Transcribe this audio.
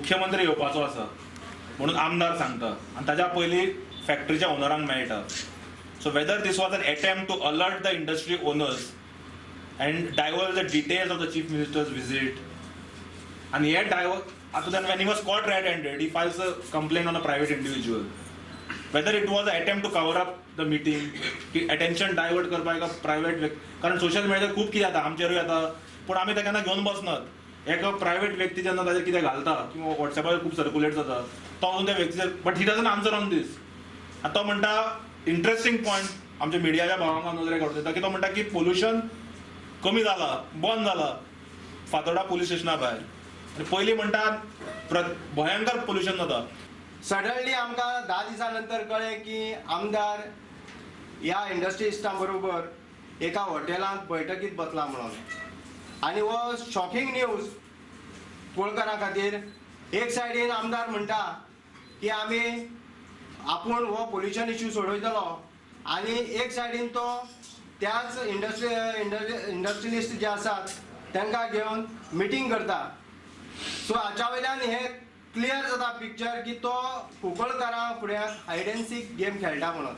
मुख्यमंत्री येवपाचो आसा म्हणून आमदार सांगता आनी ताच्या पयलीं फॅक्टरीच्या ओनरांक मेळटा. So whether this was an attempt to alert the industry owners and divulge the details of the chief minister's visit. आनी हे डायवर्ट आतां, then when he was caught red handed, he files a complaint on a private individual. Whether it was attempt to cover up the meeting की attention divert करपाक एका private व्यक्ती, कारण social मिडियाचेर खूब कितें जाता, आमचेरूय जाता, पूण आमी ताका केन्ना घेवन बसनात. एका प्रायवेट व्यक्ती जेन्ना ताजेर कितें घालता किंवा वॉट्सॅपार खूब सर्क्युलेट जाता, तो वचून त्या व्यक्तीचेर, but he doesn't answer on this. आनी तो म्हणटा, इंट्रस्टींग पॉयंट आमच्या मिडियाच्या भावांक नजरेक हाडून दिता की तो म्हणटा की पोल्युशन कमी जाला, बंद जाला फातोर्डा पोलीस स्टेशना भायर आनी पयलीं म्हणटा भयंकर पोल्युशन जाता. सडनली आमकां 10 दिसां नंतर कळ्ळें की आमदार ह्या इंडस्ट्रिस्टां बरोबर एका हॉटेलांत बैठकीत बसला म्हणून. आनी हो शॉकिंग न्यूज कुंकळ्ळकारां खातीर. एक सायडीन आमदार म्हणटा की आमी आपूण हो पोल्युशन इश्यू सोडयतलो आनी एक सायडीन तो त्याच इंडस्ट्रियलिस्ट जे आसात तांकां घेवन मिटींग करता. सो हाच्या वयल्यान हें क्लियर जाता पिक्चर की तो कुंकळकारां फुड्यान हायड एंड सीक गेम खेळटा म्हणून.